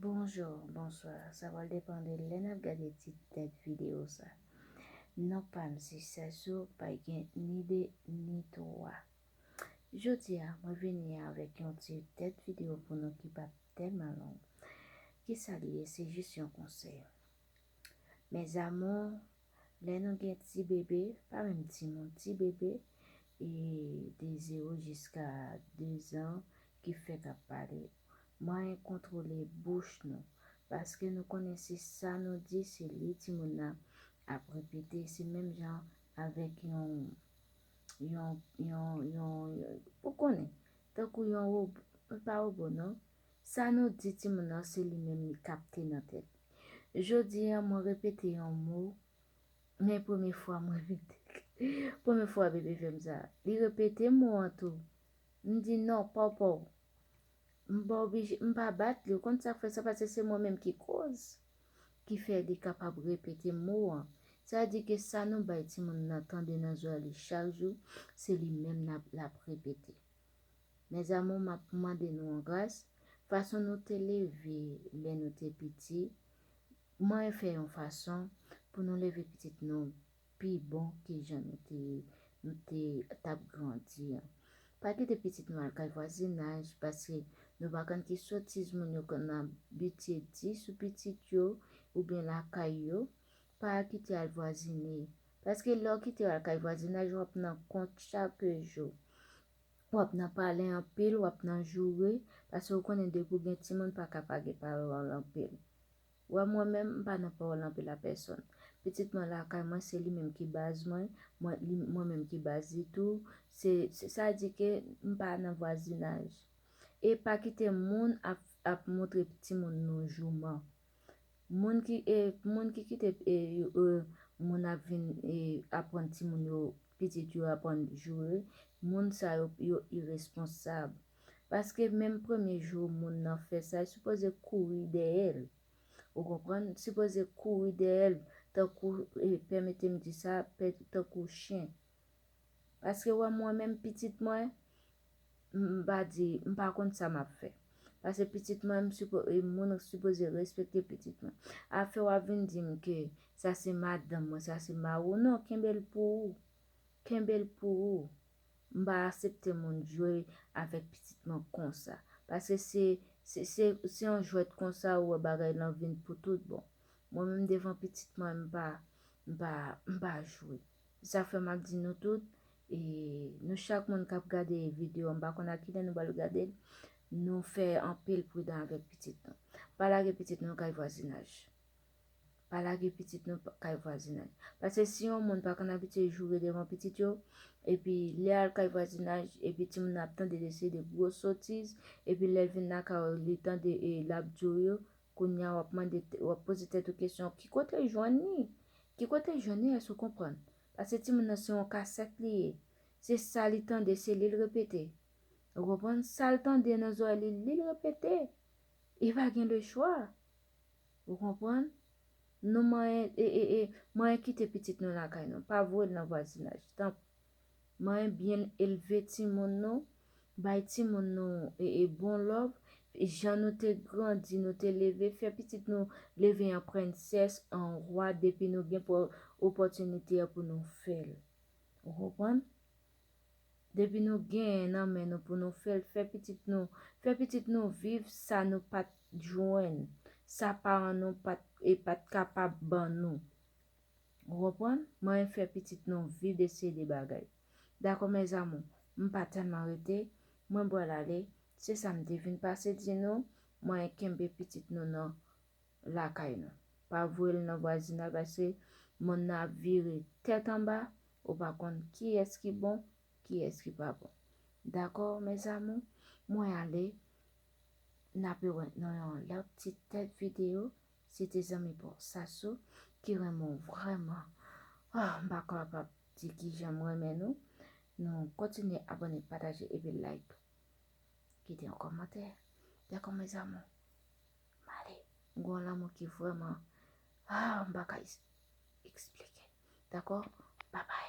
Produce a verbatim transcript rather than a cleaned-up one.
Bonjou, bonswa, sa pral depann de lè n ap gade ti tèt videyo sa. Non pa m se Sasou, pa gen ni de ni twa. Jodi a, mwen vini avèk yon ti tèt videyo pou nou ki p ap tèlman long. Kisa li ye? Se jis yon konsèy. Mes amours, lè nou gen ti bebe, pa menm timoun, ti bebe, e de zewo jiska de zan ki fèk ap pale, manyen kontwole bouch nou, paske nou konnen se sa nou di, se li timoun nan ap repete, se menm jan avèk yon, yon, yon, yon, ou konnen, tankou yon wobo, pa wobo non, sa nou di timoun nan se li menm li kapte nan tèt. Jodi a, mwen repete yon mo, men premye fwa mwen repete. Premye fwa bebe fè m sa. Li repete mo an tou. M di non, pawpaw. M pa oblije, m pa bat li. Ou konn sa k fè sa? Paske se mwen menm ki koz. Ki fè li kapab repete mo an. Sa di ke sa nou bay timoun nan tande nan zòrèy li chak jou, se li menm n ap, l ap repete. Mes amours, m ap mande nou an gras, fason nou te leve lè nou te piti, mwen fè yon fason pou nou leve pitit nou pi bon ke jan nou te, nou te t ap grandi an. Pa kite pitit nou al kay vwazinaj, paske nou pa konn ki sotiz moun yo konn abitye di sou pitit yo oubyen lakay yo. Pa kite al vwazine, paske lè w kite al kay vwazinaj, w ap nan kont chak jou. W ap nan pale anpil, w ap nan joure, paske w konnen depi w gen timoun pa ka pa gen pawòl anpil. Wè mwen menm, m pa nan pawòl anpil a pèsonn. Pitit mwen lakay mwen, se li menm ki baz mwen, mwen, li, mwen menm ki baz li tou. Se, se, sa di ke m pa nan vwazinaj. E pa kite moun ap, ap montre timoun nou jouman. Moun ki, e, moun ki kite, e, yo, e, moun ap vin, e, aprann timoun yo, pitit yo aprann joure, moun sa yo, yo iresponsab. Paske menm premye jou moun nan fè sa, li sipoze kouri dèyè l. Ou konprann? Sipoze kouri dèyè l, tankou, e, pèmete m di sa, pè, tankou chen. Paske wè mwen menm pitit mwen, m pa di, m pa konn sa m ap fè. Paske pitit mwen, m sipo, e, moun sipoze respekte pitit mwen. Afè w ap vin di m ke sa se madanm mwen, sa se mari w, non, kenbe l pou ou. Kenbe l pou ou. M pa aksepte moun jwe avèk pitit mwen konsa. Paske se, se, se, se yon jwèt konsa ou wè bagay lan vin pou tout bon. Mwen menm devan pitit mwen, m pa, m pa, m pa jwe. Se sa fè m ap di nou tout, e nou chak moun k ap gade videyo a, m pa konn a kilè nou pral gade l, nou fè anpil pridan avèk pitit nou. Pa lage pitit nou kay vwazinaj. Pa lage pitit nou pa, kay vwazinaj. Paske si yon moun pa konn abitye joure devan pitit yo, epi lè al kay vwazinaj, epi timoun nan ap tande de se de gwo sotiz, epi lè l vin lakay ou, li tande e l ap joure, kounye a w ap mande, w ap poze tèt ou kesyon, ki kote l jwenn li? Ki kote l jwenn li? Èske w konprann? Paske timoun nan se yon kasèt li ye. Se sa li tande, se li l repete. Ou konprann? Sa l tande nan zòrèy li, li l repete. Li pa gen lechwa. Ou konprann? Nou manyen, e, e, e, manyen kite pitit nou lakay nou. Pa voye l nan vwazinaj. Tanpri. Manyen byen elve timoun nou. Bay timoun nou, e, e, bon love. Jan nou te grandi, nou te leve, fè pitit nou leve an prensès, an wa, depi nou gen po-, opòtinite a pou nou fè l. Ou konprann? Depi nou genyen nan men nou pou nou fè l, fè pitit nou, fè pitit nou viv sa nou pa t jwenn, sa paran nou pa t, e pa t kapab ban nou. Ou konprann? Manyen fè pitit nou viv de se de bagay. Dakò, mes amours, m pa tèlman rete, mwen pral ale, se sa m te vin pase di nou, manyen kenbe pitit nou nan lakay nou. Pa voye l nan vwazinaj paske monn nan ap vire tèt anba, ou pa konn kiyès ki bon, kiyès ki pa bon. Dakò, mes amours, mwen ale, n ap wè nan yon lòt ti tèt videyo, se te zanmi pa w Sasou ki renmen w vrèman. Ah, m pa kapab di kijan m renmen nou. Nou kontinye abòne, pataje epi like. Kite yon kòmantè. Dakò, mes amours. M ale. M gen yon lanmou ki vrèman, ah, m pa ka es-, eksplike. Dakò? Babay.